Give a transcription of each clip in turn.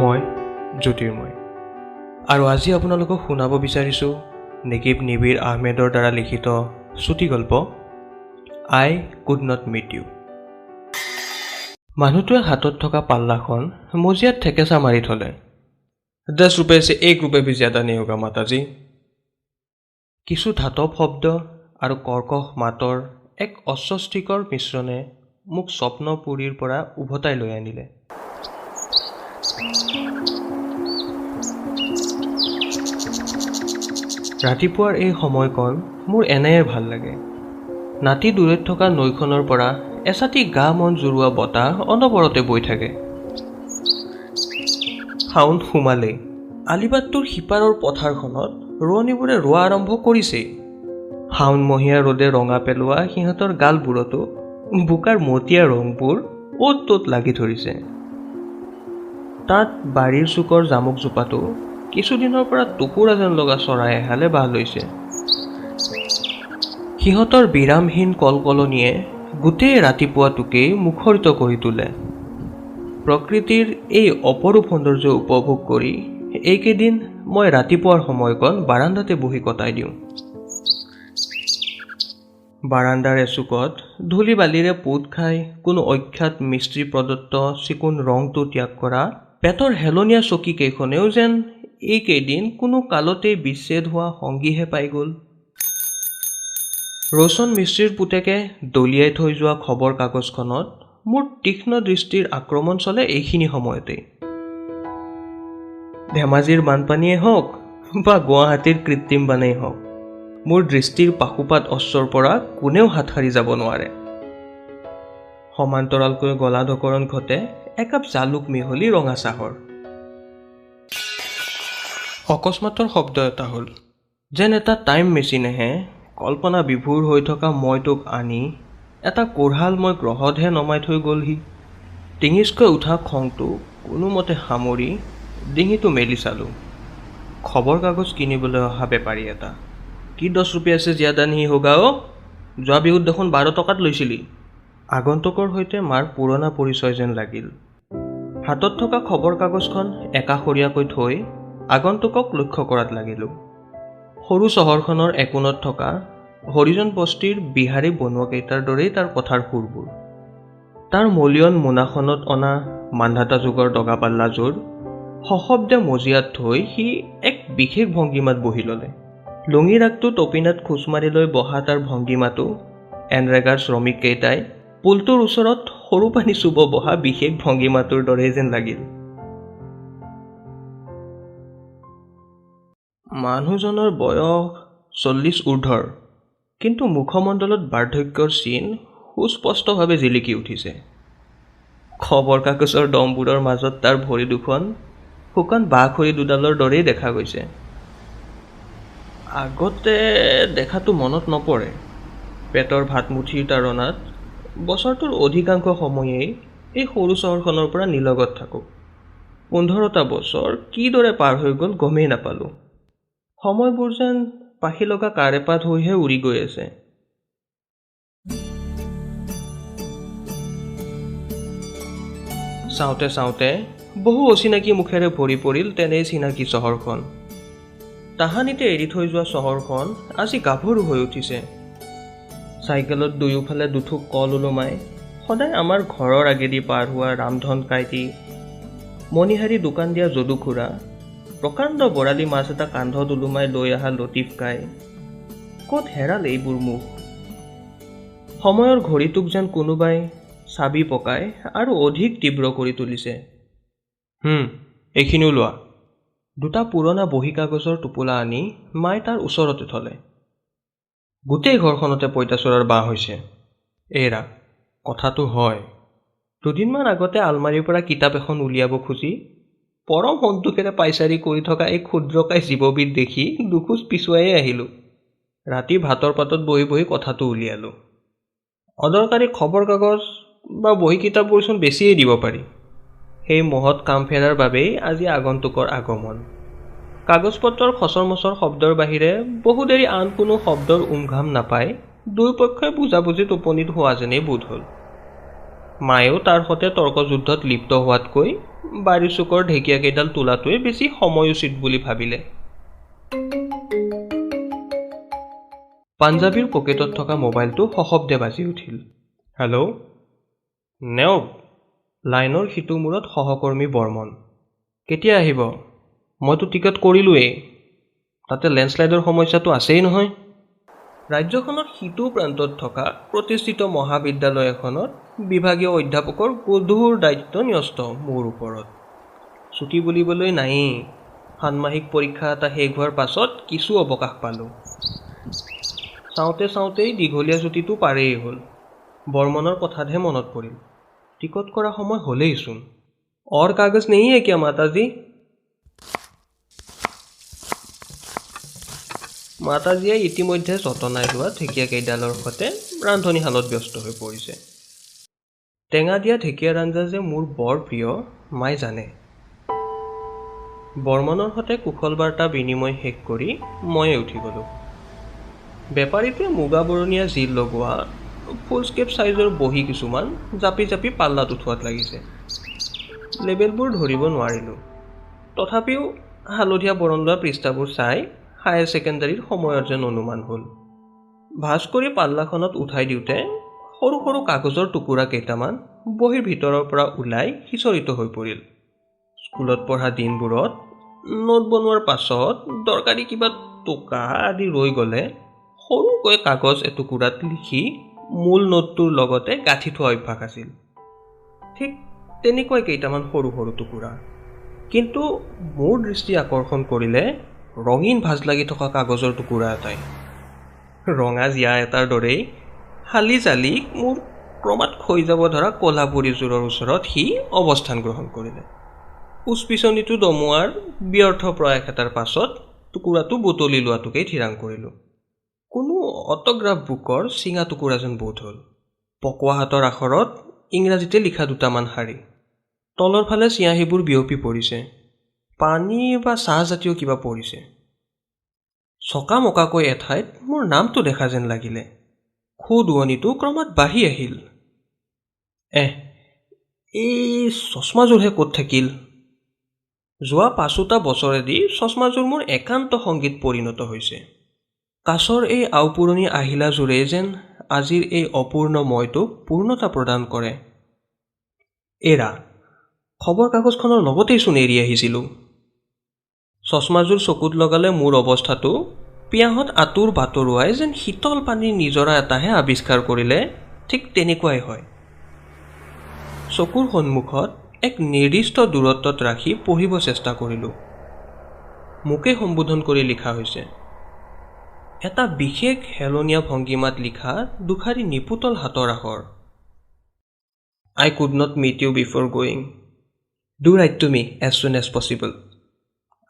মই জ্যোতিৰ্ময় আৰু আজি আপোনালোকক শুনাব বিচাৰিছোঁ নেকিব নিবিৰ আহমেদৰ দ্বাৰা লিখিত চুটিগল্প I could not meet you. মানুহটোৱে হাতত থকা পাল্লাখন মজিয়াত থেকেচা মাৰি থ'লে। 10 रुपये से 1 रुपये भी ज़्यादा नहीं होगा माताजी। কিছু ধাতৱ শব্দ আৰু কৰ্কশ মাতৰ এক অস্বস্তিকৰ মিশ্ৰণে মোক স্বপ্নপুৰীৰ পৰা উভতাই লৈ আনিলে। ৰাতিপুৱাৰ এই সময়কণ মোৰ এনেয়ে ভাল লাগে। নাতি দূৰৈত থকা নৈখনৰ পৰা এচাটি গা মন জোৰোৱা বতাহ অনবৰতে বৈ থাকে। শাওণ সোমালেই আলিবাটটোৰ সিপাৰৰ পথাৰখনত ৰোৱনীবোৰে ৰোৱা আৰম্ভ কৰিছেই। শাওণমহীয়া ৰ'দে ৰঙা পেলোৱা সিহঁতৰ গালবোৰতো বোকাৰ মটীয়া ৰংবোৰ অ'ত ত'ত লাগি ধৰিছে। তাত বাৰীৰ চুকৰ জামুকজোপাতো কিছুদিনৰ পৰা টুকুৰা যেন লগা চৰাই এহালে বাহ লৈছে। সিহঁতৰ বিৰামহীন কলকলনিয়ে গোটেই ৰাতিপুৱাটোকেই মুখৰিত কৰি তোলে। প্ৰকৃতিৰ এই অপৰূপ সৌন্দৰ্য উপভোগ কৰি এইকেইদিন মই ৰাতিপুৱাৰ সময়কণ বাৰাণ্ডাতে বহি কটাই দিওঁ। বাৰাণ্ডাৰ এচুকত ধূলি বালিৰে পোত খাই কোনো অখ্যাত মিস্ত্ৰী প্ৰদত্ত চিকুণ ৰংটো ত্যাগ কৰা পেটৰ হেলনীয়া চকীকেইখনেও যেন এইকেইদিন কোনো কালতেই বিচ্ছেদ হোৱা সংগীহে পাই গ'ল। ৰোচন মিস্ত্ৰীৰ পুতেকে দলিয়াই থৈ যোৱা খবৰ কাগজখনত মোৰ তীক্ষ্ণ দৃষ্টিৰ আক্ৰমণ চলে এইখিনি সময়তেই। ধেমাজিৰ বানপানীয়েই হওক বা গুৱাহাটীৰ কৃত্ৰিম বানেই হওক, মোৰ দৃষ্টিৰ পাশুপাত অশ্বৰ পৰা কোনেও হাত সাৰি যাব নোৱাৰে। সমান্তৰালকৈ গলা ঢকৰণ ঘটে একাপ জালুক মিহলি ৰঙা চাহৰ। অকস্মাতৰ শব্দ এটা হ'ল, যেন এটা টাইম মেচিনেহে কল্পনা বিভোৰ হৈ থকা মইটোক আনি এটা কোঢ়ালময় গ্ৰহতহে নমাই থৈ গ'লহি। টিঙিচকৈ উঠা খংটো কোনোমতে সামৰি ডিঙিটো মেলি চালোঁ। খবৰ কাগজ কিনিবলৈ অহা বেপাৰী এটা। কি 10 रुपये से ज़्यादा नहीं होगा অ', যোৱা বিহুত দেখোন 12 টকাত লৈছিলি। আগন্তুকৰ সৈতে মাৰ পুৰণা পৰিচয় যেন লাগিল। হাতত থকা খবৰ কাগজখন একাষৰীয়াকৈ থৈ আগন্তুকক লক্ষ্য কৰাত লাগিলোঁ। সৰু চহৰখনৰ একোণত থকা হৰিজন বস্তিৰ বিহাৰী বনোৱাকেইটাৰ দৰেই তাৰ কথাৰ সুৰবোৰ। তাৰ মলিয়ন মোনাখনত অনা মান্ধাতা যুগৰ দগা পাল্লাযোৰ সশব্দে মজিয়াত থৈ সি এক বিশেষ ভংগীমাত বহি ল'লে। লুঙি ৰাগটো তপিনাত খোজ মাৰি লৈ বহা তাৰ ভংগীমাটো এনৰেগাৰ শ্ৰমিককেইটাই পুলটোৰ ওচৰত সৰু পানী চুব বহা বিশেষ ভংগীমাটোৰ দৰেই যেন লাগিল। মানুহজনৰ বয়স 40 ঊৰ্ধৰ, কিন্তু মুখমণ্ডলত বাৰ্ধক্যৰ চিন সুস্পষ্টভাৱে জিলিকি উঠিছে। খবৰ কাগজৰ দমবোৰৰ মাজত তাৰ ভৰি দুখন শুকান বাঁহখৰি দুডালৰ দৰেই দেখা গৈছে। আগতে দেখাটো মনত নপৰে। পেটৰ ভাতমুঠিৰ তাৰণাত বছৰটোৰ অধিকাংশ সময়েই এই সৰু চহৰখনৰ পৰা নিলগত থাকোঁ। 15টা বছৰ কিদৰে পাৰ হৈ গ'ল গমেই নাপালোঁ। সময়বোৰ যেন পাখি লগা কাঁড় এপাত হৈহে উৰি গৈ আছে। চাওঁতে চাওঁতে বহু অচিনাকি মুখেৰে ভৰি পৰিল তেনেই চিনাকি চহৰখন। তাহানিতে এৰি থৈ যোৱা চহৰখন আজি গাভৰু হৈ উঠিছে। চাইকেলত দুয়োফালে দুথোক কল ওলোমাই সদায় আমাৰ ঘৰৰ আগেদি পাৰ হোৱা ৰামধন কাইটি, মণিহাৰী দোকান দিয়া যদু খুৰা, প্ৰকাণ্ড বৰালি মাছ এটা কান্ধত ওলোমাই লৈ অহা লতিফ কাই, ক'ত হেৰাল এইবোৰ মুখ? সময়ৰ ঘড়ীটোক যেন কোনোবাই চাবি পকাই আৰু অধিক তীব্ৰ কৰি তুলিছে। এইখিনিও লোৱা। দুটা পুৰণা বহী কাগজৰ টোপোলা আনি মায়ে তাৰ ওচৰতে থ'লে। গোটেই ঘৰখনতে পঁইতাচোৰাৰ বাহ হৈছে। এৰা, কথাটো হয়। দুদিনমান আগতে আলমাৰীৰ পৰা কিতাপ এখন উলিয়াব খুজি পৰম সন্তোষেৰে পাইচাৰি কৰি থকা এই ক্ষুদ্ৰকায় জীৱবিধ দেখি দুখোজ পিছুৱাইয়ে আহিলোঁ। ৰাতি ভাতৰ পাতত বহি বহি কথাটো উলিয়ালোঁ। অদৰকাৰী খবৰ কাগজ বা বহী কিতাপবোৰচোন বেছিয়ে দিব পাৰি। সেই মহৎ কাম ফেৰাৰ বাবেই আজি আগন্তুকৰ আগমন। কাগজ পত্ৰৰ খচৰ মচৰ শব্দৰ বাহিৰে বহুদেৰি আন কোনো শব্দৰ উমঘাম নাপাই দুয়োপক্ষই বুজাবুজিত উপনীত হোৱা যেনেই বোধ হ'ল। মায়েও তাৰ সতে তৰ্কযুদ্ধত লিপ্ত হোৱাতকৈ বাৰী চুকৰ ঢেকীয়াকেইডাল তোলাটোৱে বেছি সময়োচিত বুলি ভাবিলে। পাঞ্জাবীৰ পকেটত থকা মোবাইলটো সশব্দে বাজি উঠিল। হেল্ল' নেওগ, লাইনৰ সিটো মূৰত সহকৰ্মী বৰ্মন। কেতিয়া আহিব? মইতো টিকট কৰিলোৱেই, তাতে লেণ্ডশ্লাইডৰ সমস্যাটো আছেই নহয়। ৰাজ্যখনৰ সিটো প্ৰান্তত থকা প্ৰতিষ্ঠিত মহাবিদ্যালয় এখনত বিভাগীয় অধ্যাপকৰ গধুৰ দায়িত্ব ন্যস্ত মোৰ ওপৰত। ছুটি বুলিবলৈ নায়েই। ষান্মাসিক পৰীক্ষা এটা শেষ হোৱাৰ পাছত কিছু অৱকাশ পালোঁ। চাওঁতে চাওঁতেই দীঘলীয়া ছুটীটো পাৰেই হ'ল। বৰ্মনৰ কথাতহে মনত পৰিল, টিকট কৰা সময় হ'লেইচোন। অৰ কাগজ নেই হে কিয়া মাতাজী? মাতাজীয়ে ইতিমধ্যে যতনাই লোৱা ঢেকীয়াকেইডালৰ সৈতে ৰান্ধনীশালত ব্যস্ত হৈ পৰিছে। টেঙা দিয়া ঢেকীয়াৰ আঞ্জা যে মোৰ বৰ প্ৰিয়, মায়ে জানে। বৰ্মনৰ সৈতে কুশল বাৰ্তা বিনিময় শেষ কৰি ময়ে উঠি গ'লোঁ। বেপাৰীটোৱে মুগা বৰণীয়া জিল লগোৱা ফুলস্কেপ চাইজৰ বহী কিছুমান জাপি জাপি পাল্লাত উঠোৱাত লাগিছে। লেবেলবোৰ ধৰিব নোৱাৰিলোঁ, তথাপিও হালধীয়া বৰণ লোৱা পৃষ্ঠাবোৰ চাই হায়াৰ ছেকেণ্ডাৰীৰ সময়ৰ যেন অনুমান হ'ল। ভাঁজ কৰি পাল্লাখনত উঠাই দিওঁতে সৰু সৰু কাগজৰ টুকুৰা কেইটামান বহীৰ ভিতৰৰ পৰা ওলাই সিঁচৰিত হৈ পৰিল। স্কুলত পঢ়া দিনবোৰত নোট বনোৱাৰ পাছত দৰকাৰী কিবা টোকা আদি ৰৈ গ'লে সৰুকৈ কাগজ এটুকুৰাত লিখি মূল নোটটোৰ লগতে গাঁঠি থোৱা অভ্যাস আছিল। ঠিক তেনেকুৱাই কেইটামান সৰু সৰু টুকুৰা। কিন্তু মোৰ দৃষ্টি আকৰ্ষণ কৰিলে ৰঙীন ভাঁজ লাগি থকা কাগজৰ টুকুৰা এটাই। ৰঙা জীয়া এটাৰ দৰেই হালি জালি মোৰ ক্ৰমাৎ ক্ষয় যাব ধৰা কলাপুৰিযোৰৰ ওচৰত সি অৱস্থান গ্ৰহণ কৰিলে। উচপিচনিটো দমোৱাৰ ব্যৰ্থ প্ৰয়াস এটাৰ পাছত টুকুৰাটো বুটলি লোৱাটোকেই থিৰাং কৰিলোঁ। কোনো অট'গ্ৰাফ বুকৰ চিঙা টুকুৰা যেন বোধ হ'ল। পকোৱা হাতৰ আখৰত ইংৰাজীতে লিখা দুটামান শাৰী। তলৰ ফালে চিয়াঁহীবোৰ বিয়পি পৰিছে। পানী বা চাহজাতীয় কিবা পৰিছে। চকামকাকৈ এঠাইত মোৰ নামটো দেখা যেন লাগিলে। খু-দুৱনিটো ক্ৰমাৎ বাঢ়ি আহিল। এহ, এই চশমাযোৰহে ক'ত থাকিল? যোৱা পাঁচোটা বছৰেদি চশমাযোৰ মোৰ একান্ত সংগীত পৰিণত হৈছে। কাছৰ এই আওপুৰণি আহিলাযোৰেই যেন আজিৰ এই অপূৰ্ণ মইটোক পূৰ্ণতা প্ৰদান কৰে। এৰা, খবৰ কাগজখনৰ লগতেইচোন এৰি আহিছিলোঁ। চশমাযোৰ চকুত লগালে মোৰ অৱস্থাটো পিয়াহত আঁতোৰ বাটৰুৱাই যেন শীতল পানীৰ নিজৰা এটাহে আৱিষ্কাৰ কৰিলে, ঠিক তেনেকুৱাই হয়। চকুৰ সন্মুখত এক নিৰ্দিষ্ট দূৰত্বত ৰাখি পঢ়িব চেষ্টা কৰিলোঁ। মোকেই সম্বোধন কৰি লিখা হৈছে। এটা বিশেষ হেলনীয়া ভংগীমাত লিখা দুখাৰী নিপুতল হাতৰ আখৰ। I could not meet you before going. Do write to me as soon as possible.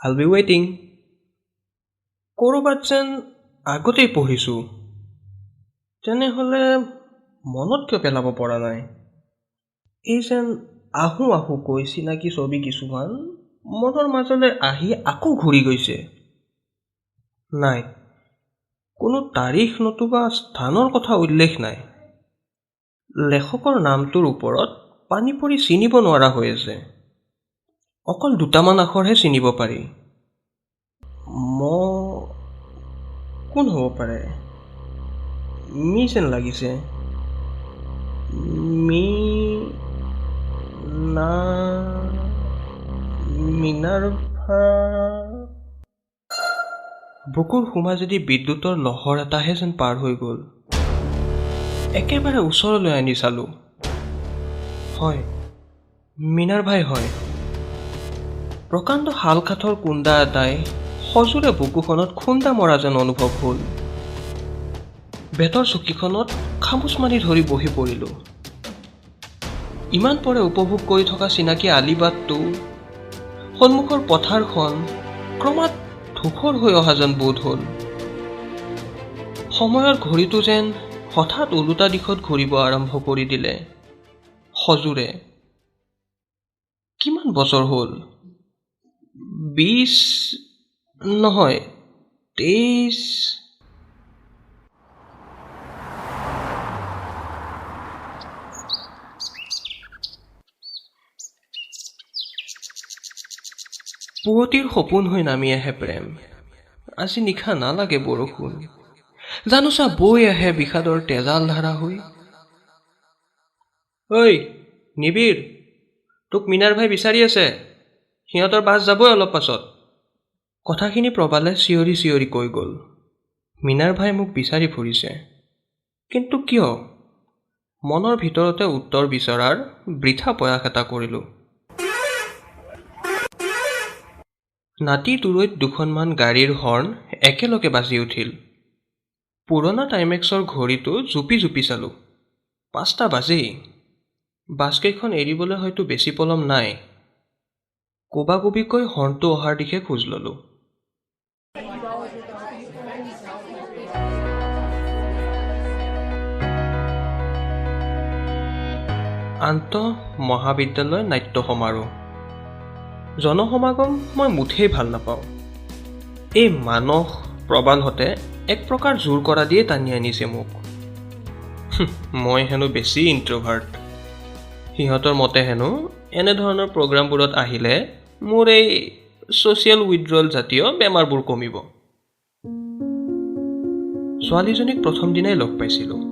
I'll be waiting. ক'ৰবাত যেন আগতেই পঢ়িছোঁ, তেনেহ'লে মনত কিয় পেলাব পৰা নাই? এই যেন আহোঁ আহোঁকৈ চিনাকি ছবি কিছুমান মনৰ মাজলৈ আহি আকৌ ঘূৰি গৈছে। নাই, কোনো তাৰিখ নতুবা স্থানৰ কথা উল্লেখ নাই। লেখকৰ নামটোৰ ওপৰত পানী পৰি চিনিব নোৱাৰা হৈ আছে। অকল দুটামান আখৰহে চিনিব পাৰি। ম কোন হ'ব পাৰে? মি যেন লাগিছে। মি না মিনাৰ্ভা। বুকুৰ সোমাজেদি বিদ্যুতৰ লহৰ এটাহে যেন পাৰ হৈ গ'ল। একেবাৰে ওচৰলৈ আনি চালোঁ। হয়, মিনাৰ্ভাই হয়। প্ৰকাণ্ড শালকাঠৰ কুন্দা এটাই সজোৰে বুকুখনত খুন্দা মৰা যেন অনুভৱ হ'ল। বেতৰ চকীখনত খামোচ মাৰি ধৰি বহি পৰিলোঁ। ইমান পৰে উপভোগ কৰি থকা চিনাকি আলিবাটটো, সন্মুখৰ পথাৰখন ক্ৰমাৎ ধূসৰ হৈ অহা যেন বোধ হ'ল। সময়ৰ ঘড়ীটো যেন হঠাৎ ওলোটা দিশত ঘূৰিব আৰম্ভ কৰি দিলে সজোৰে। কিমান বছৰ হ'ল? 20 নহয় 23। পুৱতিৰ সপোন হৈ নামি আহে প্ৰেম। আজি নিশা নালাগে বৰষুণ, জানোচা বৈ আহে বিষাদৰ তেজাল ধাৰা হৈ। ঐ নিবিড়, তোক মিনাৰ ভাই বিচাৰি আছে, সিহঁতৰ বাছ যাবই অলপ পাছত। কথাখিনি প্ৰবালে চিঞৰি চিঞৰি কৈ গ'ল। মিনাৰ ভাই মোক বিচাৰি ফুৰিছে, কিন্তু কিয়? মনৰ ভিতৰতে উত্তৰ বিচৰাৰ বৃথা প্ৰয়াস এটা কৰিলোঁ। নাতি দূৰৈত দুখনমান গাড়ীৰ হৰ্ণ একেলগে বাজি উঠিল। পুৰণা টাইমেক্সৰ ঘড়ীটো জুপি জুপি চালোঁ, 5টা বাজেই। বাছকেইখন এৰিবলৈ হয়তো বেছি পলম নাই। কোবাকোবিকৈ হৰ্ণটো অহাৰ দিশে খোজ ল'লোঁ। আন্তঃ মহাবিদ্যালয় নাট্য সমাৰোহ। জনসমাগম মই মুঠেই ভাল নাপাওঁ। এই মানস প্ৰবালহঁতে এক প্ৰকাৰ জোৰ কৰা দিয়ে টানি আনিছে মোক। মই হেনো বেছি ইণ্ট্ৰভাৰ্ট। সিহঁতৰ মতে হেনো এনেধৰণৰ প্ৰগ্ৰামবোৰত আহিলে মোৰ এই ছ'চিয়েল উইড্ৰল জাতীয় বেমাৰবোৰ কমিব। ছোৱালীজনীক প্ৰথম দিনাই লগ পাইছিলোঁ।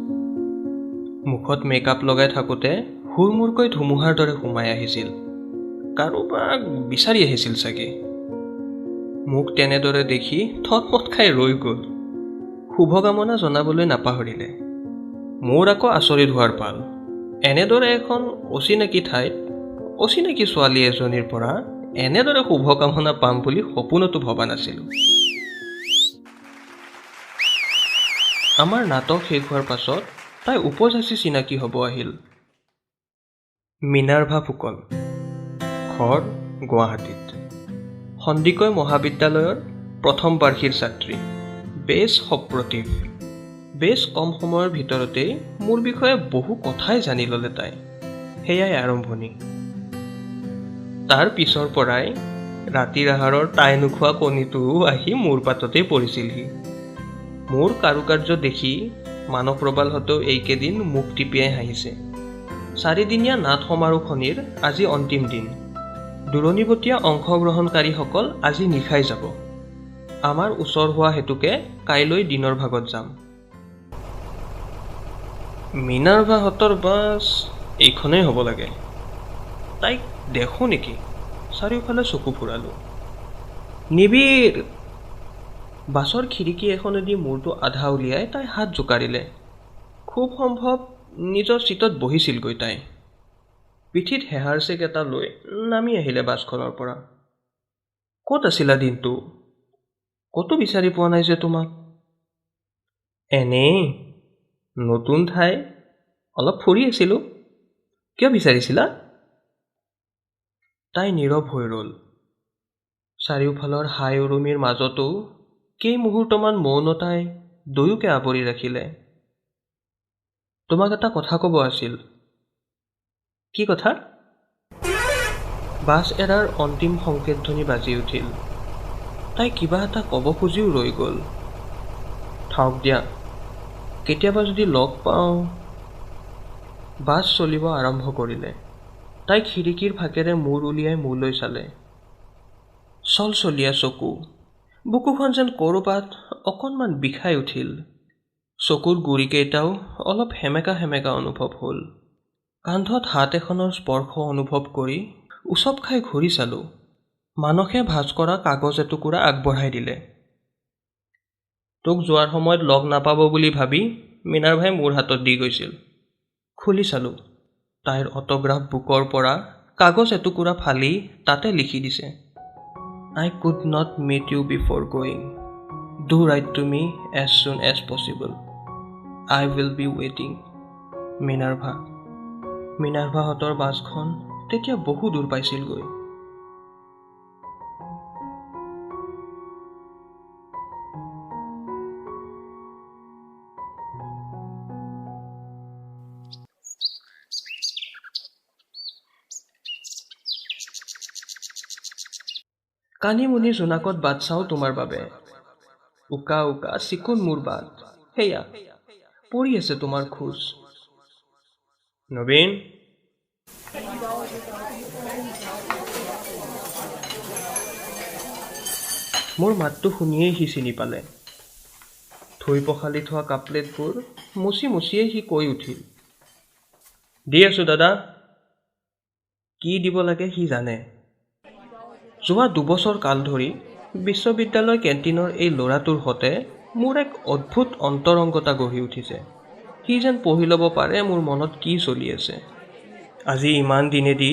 মুখত মেকআপ লগাই থাকোঁতে হুৰমূৰকৈ ধুমুহাৰ দৰে সোমাই আহিছিল। কাৰোবাক বিচাৰি আহিছিল চাগে। মোক তেনেদৰে দেখি থতমত খাই ৰৈ গ'ল। শুভকামনা জনাবলৈ নাপাহৰিলে। মোৰ আকৌ আচৰিত হোৱাৰ পাল। এনেদৰে এখন অচিনাকি ঠাইত অচিনাকি ছোৱালী এজনীৰ পৰা এনেদৰে শুভকামনা পাম বুলি সপোনতো ভবা নাছিলোঁ। আমাৰ নাটক শেষ হোৱাৰ পাছত তাই উপযাচি চিনাকি হ'ব আহিল। মিনাৰ্ভা ফুকন, ঘৰ গুৱাহাটীত, সন্দিকৈ মহাবিদ্যালয়ৰ প্ৰথম বাৰ্ষিক ছাত্ৰী। বেছ সপ্ৰতিভ। বেছ কম সময়ৰ ভিতৰতেই মোৰ বিষয়ে বহু কথাই জানি ল'লে তাই। সেয়াই আৰম্ভণি। তাৰ পিছৰ পৰাই ৰাতিৰ আহাৰৰ তাই নোখোৱা কণীটোও আহি মোৰ পাততেই পৰিছিলহি। মোৰ কাৰুকাৰ্য দেখি মানস প্ৰবালহঁতেও এইকেইদিন মুখ টিপিয়াই হাঁহিছে। চাৰিদিনীয়া নাট সমাৰোহখনিৰ আজি অন্তিম দিন। দূৰণিবটীয়া অংশগ্ৰহণকাৰীসকল আজি নিশাই যাব। আমাৰ ওচৰ হোৱা হেতুকে কাইলৈ দিনৰ ভাগত যাম। মিনাৰ্ভাহঁতৰ বাছ এইখনেই হ'ব লাগে। তাইক দেখোঁ নেকি? চাৰিওফালে চকু ফুৰালোঁ। নিবিড়! বাছৰ খিৰিকী এখনেদি মূৰটো আধা উলিয়াই তাই হাত জোকাৰিলে। খুব সম্ভৱ নিজৰ চিটত বহিছিলগৈ তাই। পিঠিত হেহাৰ চেক এটা লৈ নামি আহিলে বাছখনৰ পৰা। ক'ত আছিলা দিনটো? ক'তো বিচাৰি পোৱা নাই যে তোমাক। এনেই নতুন ঠাই, অলপ ফুৰি আছিলোঁ। কিয় বিচাৰিছিলা? তাই নীৰৱ হৈ ৰ'ল। চাৰিওফালৰ হাই উৰুমিৰ মাজতো কেইমুহূৰ্তমান মৌনতাই দুয়োকে আৱৰি ৰাখিলে। তোমাক এটা কথা ক'ব আছিল। কি কথা? বাছ এৰাৰ অন্তিম সংকেতধ্বনি বাজি উঠিল। তাই কিবা এটা ক'ব খুজিও ৰৈ গ'ল। থাওক দিয়া, কেতিয়াবা যদি লগ পাওঁ। বাছ চলিব আৰম্ভ কৰিলে। তাই খিৰিকীৰ ফাঁকেৰে মূৰ উলিয়াই মোলৈ চালে। চলচলীয়া চকু, বুকুখন যেন ক'ৰবাত অকণমান বিষাই উঠিল। চকুৰ গুৰিকেইটাও অলপ সেমেকা সেমেকা অনুভৱ হ'ল। কান্ধত হাত এখনৰ স্পৰ্শ অনুভৱ কৰি উচপ খাই ঘূৰি চালোঁ। মানসে ভাঁজ কৰা কাগজ এটুকুৰা আগবঢ়াই দিলে। তোক যোৱাৰ সময়ত লগ নাপাব বুলি ভাবি মিনাৰ ভাই মোৰ হাতত দি গৈছিল। খুলি চালোঁ। তাইৰ অট'গ্ৰাফ বুকৰ পৰা কাগজ এটুকুৰা ফালি তাতে লিখি দিছে, I could not meet you before going. Do write to me as soon as possible. I will be waiting. Minerva. মিনাৰ্ভাহঁতৰ বাছখন তেতিয়া বহু দূৰ পাইছিলগৈ। কানিমুনি জোনাকত বাট চাওঁ তোমাৰ বাবে। উকা উকা চিকুণ মোৰ বাট, সেয়া পৰি আছে তোমাৰ খোজ। নবীন, মোৰ মাতটো শুনিয়েই সি চিনি পালে। ধুই পখালি থোৱা কাপপ্লেটবোৰ মুচি মুচিয়েই সি কৈ উঠিল, দি আছোঁ দাদা। কি দিব লাগে সি জানে। যোৱা 2 বছৰ কাল ধৰি বিশ্ববিদ্যালয় কেণ্টিনৰ এই ল'ৰাটোৰ সতে মোৰ এক অদ্ভুত অন্তৰংগতা গঢ়ি উঠিছে। সি যেন পঢ়ি ল'ব পাৰে মোৰ মনত কি চলি আছে। আজি ইমান দিনেদি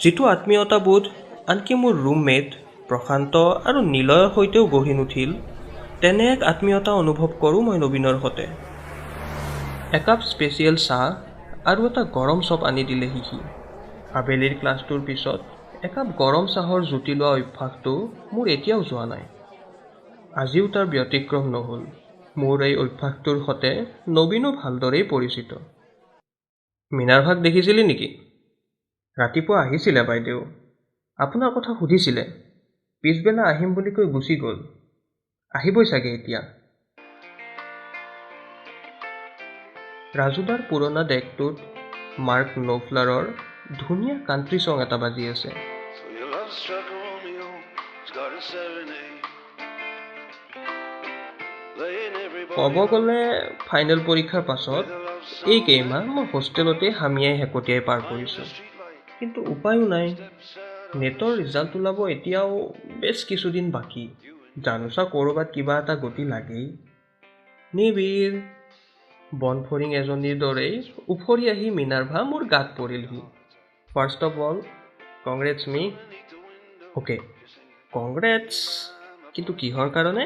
যিটো আত্মীয়তাবোধ আনকি মোৰ ৰুমমেট প্ৰশান্ত আৰু নিলয়ৰ সৈতেও গঢ়ি নুঠিল, তেনে এক আত্মীয়তা অনুভৱ কৰোঁ মই নবীনৰ সতে। একাপ স্পেচিয়েল চাহ আৰু এটা গৰম চপ আনি দিলেহি সি। আবেলিৰ ক্লাছটোৰ পিছত একাপ গৰম চাহৰ জুতি লোৱা অভ্যাসটো মোৰ এতিয়াও যোৱা নাই। আজিও তাৰ ব্যতিক্ৰম নহ'ল। মোৰ এই অভ্যাসটোৰ সতে নবীনো ভালদৰেই পৰিচিত। মিনাৰভাক দেখিছিলি নেকি? ৰাতিপুৱা আহিছিলে বাইদেউ, আপোনাৰ কথা সুধিছিলে। পিছবেলা আহিম বুলি কৈ গুচি গ'ল। আহিবই চাগে এতিয়া। ৰাজুদাৰ পুৰণা ডেকটোত মাৰ্ক নফলাৰৰ ধুনীয়া কাণ্ট্ৰি ছং এটা বাজি আছে। So your love struck Romeo, he's got a serenade. Laying everybody ক'ব গ'লে ফাইনেল পৰীক্ষাৰ পাছত with a love song. এই কেইমাহ মই হোষ্টেলতেই হামিয়াই হেকটিয়াই পাৰ কৰিছোঁ। Streetlight কিন্তু উপায়ো নাই। steps out নেটৰ ৰিজাল্ট ওলাব এতিয়াও বেছ কিছুদিন বাকী। জানোচা ক'ৰবাত কিবা এটা গতি লাগেই। নিবিড় বনফৰিং এজনীৰ দৰেই উফৰি আহি মিনাৰভা মোৰ গাত পৰিলহি। First of all, congrats me. Okay, congrats, কিন্তু কিহৰ কাৰণে?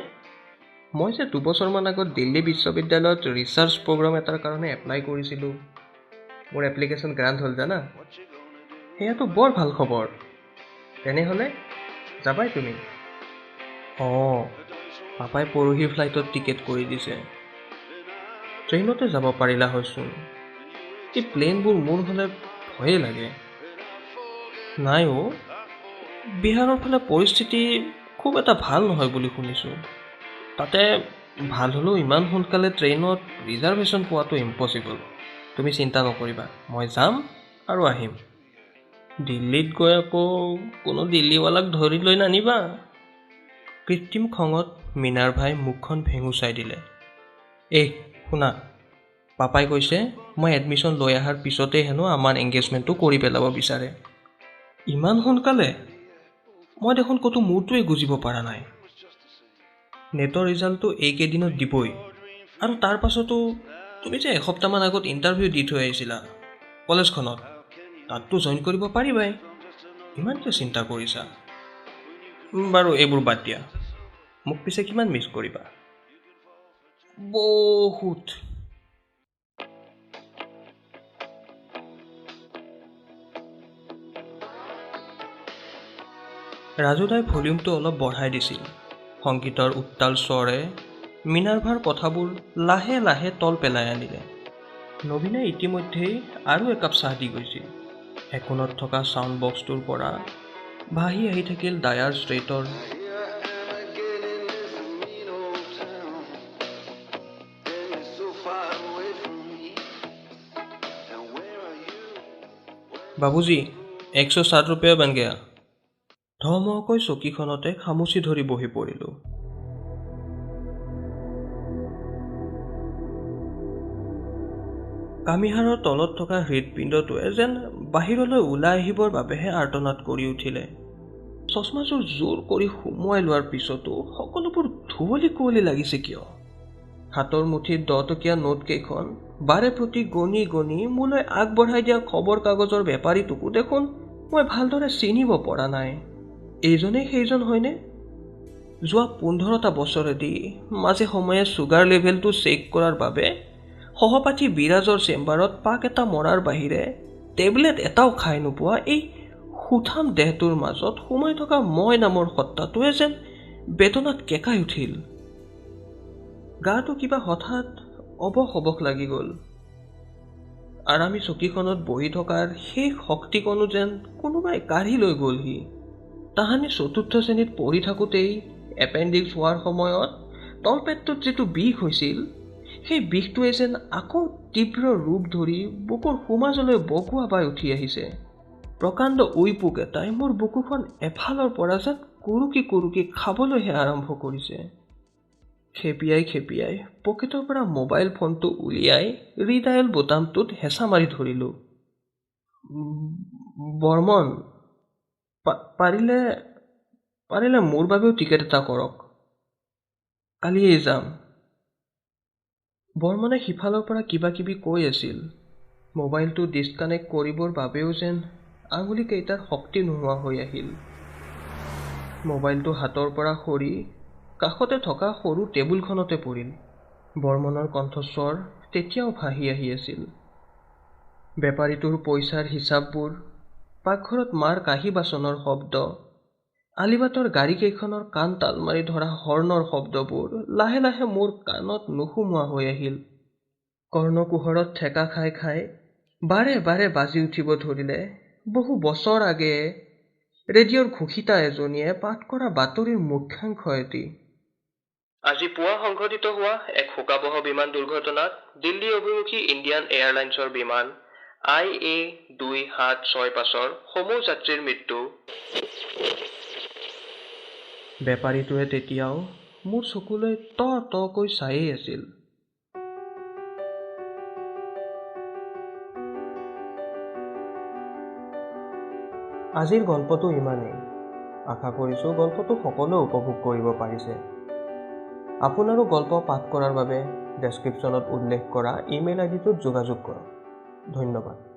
মই যে 2 বছৰমান আগত দিল্লী বিশ্ববিদ্যালয়ত ৰিচাৰ্চ প্ৰগ্ৰাম এটাৰ কাৰণে এপ্লাই কৰিছিলোঁ, মোৰ এপ্লিকেশ্যন গ্ৰাণ্ট হ'ল জানা। সেয়াতো বৰ ভাল খবৰ। তেনেহ'লে যাবাই তুমি? অঁ, পাপাই পৰহি ফ্লাইটত টিকেট কৰি দিছে। ট্ৰেইনতে যাব পাৰিলা হয়চোন। এই প্লেনবোৰ মোৰ হ'লে ভয়েই লাগে। নাই অ', বিহাৰৰ ফালে পৰিস্থিতি খুব এটা ভাল নহয় বুলি শুনিছোঁ। তাতে ভাল হ'লেও ইমান সোনকালে ট্ৰেইনত ৰিজাৰ্ভেশ্যন পোৱাটো ইম্পচিবল। তুমি চিন্তা নকৰিবা, মই যাম আৰু আহিম। দিল্লীত গৈ আকৌ কোনো দিল্লীৱালাক ধৰি লৈ নানিবা। কৃত্ৰিম খঙত মিনাৰভাই মুখখন ভেঙুচাই দিলে। এই শুনা, পাপাই কৈছে মই এডমিশ্যন লৈ অহাৰ পিছতেই হেনো আমাৰ এংগেজমেণ্টটো কৰি পেলাব বিচাৰে। ইমান সোনকালে? মই দেখোন ক'তো মূৰটোৱে গুজিব পৰা নাই। নেটৰ ৰিজাল্টটো এইকেইদিনত দিবই আৰু তাৰ পাছতো তুমি যে এসপ্তাহমান আগত ইণ্টাৰভিউ দি থৈ আহিছিলা কলেজখনত, তাততো জইন কৰিব পাৰিবাই। ইমান কিয় চিন্তা কৰিছা? বাৰু, এইবোৰ বাদ দিয়া। মোক পিছে কিমান মিছ কৰিবা? বহুত। ৰাজুদাই ভলিউমটো অলপ বঢ়াই দিছিল। সংগীতৰ উত্তাল স্বৰে মিনাৰভাৰ কথাবোৰ লাহে লাহে তল পেলাই আনিলে। নবীনে ইতিমধ্যেই আৰু একাপ চাহ দি গৈছিল। একোণত থকা চাউণ্ড বক্সটোৰ পৰা ভাহি আহি থাকিল Dyer ষ্ট্ৰেইটৰ Here I am again in this mean old town. And you're so far away from me. And where are you? बाबूजी, 160 रुपया बन गया। ধমকৈ চকীখনতে খামুচি ধৰি বহি পৰিলোঁ। কামিহাড়ৰ তলত থকা হৃদপিণ্ডটোৱে যেন বাহিৰলৈ ওলাই আহিবৰ বাবেহে আৰ্তনাদ কৰি উঠিলে। চশমাযোৰ জোৰ কৰি সুমুৱাই লোৱাৰ পিছতো সকলোবোৰ ধুঁৱলি কুঁৱলী লাগিছে কিয়? হাতৰ মুঠিত 10 টকীয়া নোটকেইখন বাৰে প্ৰতি গণি গণি মোলৈ আগবঢ়াই দিয়া খবৰ কাগজৰ বেপাৰীটোকো দেখোন মই ভালদৰে চিনিব পৰা নাই। এইজনেই সেইজন হয়নে? যোৱা 15টা বছৰেদি মাজে সময়ে চুগাৰ লেভেলটো চেক কৰাৰ বাবে সহপাঠী বিৰাজৰ চেম্বাৰত পাক এটা মৰাৰ বাহিৰে টেবলেট এটাও খাই নোপোৱা এই সুঠাম দেহটোৰ মাজত সোমাই থকা মই নামৰ সত্তাটোৱে যেন বেদনাত কেঁকাই উঠিল। গাটো কিবা হঠাৎ অৱশ অৱশ লাগি গ'ল। আৰামী চকীখনত বহি থকাৰ শেষ শক্তিকণো যেন কোনোবাই কাঢ়ি লৈ গ'লহি। তাহানি চতুৰ্থ শ্ৰেণীত পঢ়ি থাকোঁতেই এপেণ্ডিক্স হোৱাৰ সময়ত তলপেটটোত যিটো বিষ হৈছিল, সেই বিষটোৱে যেন আকৌ তীব্ৰ ৰূপ ধৰি বুকুৰ সোমাজলৈ বগুৱা বাই উঠি আহিছে। প্ৰকাণ্ড উঁই পোক এটাই মোৰ বুকুখন এফালৰ পৰা যেন কুৰুকি কুৰুকি খাবলৈহে আৰম্ভ কৰিছে। খেপিয়াই খেপিয়াই পকেটৰ পৰা মোবাইল ফোনটো উলিয়াই ৰিডায়েল বুটামটোত হেঁচা মাৰি ধৰিলোঁ। বৰ্মন, পাৰিলে পাৰিলে মোৰ বাবেও টিকেট এটা কৰক, কালিয়েই যাম। বৰ্মনে সিফালৰ পৰা কিবা কিবি কৈ আছিল। মোবাইলটো ডিছকানেক্ট কৰিবৰ বাবেও যেন আঙুলিকেইটাৰ শক্তি নোহোৱা হৈ আহিল। মোবাইলটো হাতৰ পৰা সৰি কাষতে থকা সৰু টেবুলখনতে পৰিল। বৰ্মনৰ কণ্ঠস্বৰ তেতিয়াও ভাহি আহি আছিল। বেপাৰীটোৰ পইচাৰ হিচাপবোৰ, পাকঘৰত মাৰ কাঁহী বাচনৰ শব্দ, আলিবাটৰ গাড়ীকেইখনৰ কাণ তাল মাৰি ধৰা হৰ্ণৰ শব্দবোৰ লাহে লাহে মোৰ কাণত নোসোমোৱা হৈ আহিল। কৰ্ণকুহৰত ঠেকা খাই খাই বাৰে বাৰে বাজি উঠিব ধৰিলে বহু বছৰ আগেয়ে ৰেডিঅ'ৰ ঘোষিতা এজনীয়ে পাঠ কৰা বাতৰিৰ মুখ্যাংশ এটি। আজি পুৱা সংঘটিত হোৱা এক শোকাৱহ বিমান দুৰ্ঘটনাত দিল্লী অভিমুখী ইণ্ডিয়ান এয়াৰলাইন্সৰ বিমান IA 2765ৰ সমূহ যাত্ৰীৰ মৃত্যু। বেপাৰীটোৱে তেতিয়াও মোৰ চকুলৈ ত তকৈ চায়েই আছিল। আজিৰ গল্পটো ইমানেই। আশা কৰিছোঁ গল্পটো সকলোৱে উপভোগ কৰিব পাৰিছে। আপোনাৰো গল্প পাঠ কৰাৰ বাবে ডেছক্ৰিপশ্যনত উল্লেখ কৰা ইমেইল আই ডিটোত যোগাযোগ কৰক। ধন্যবাদ।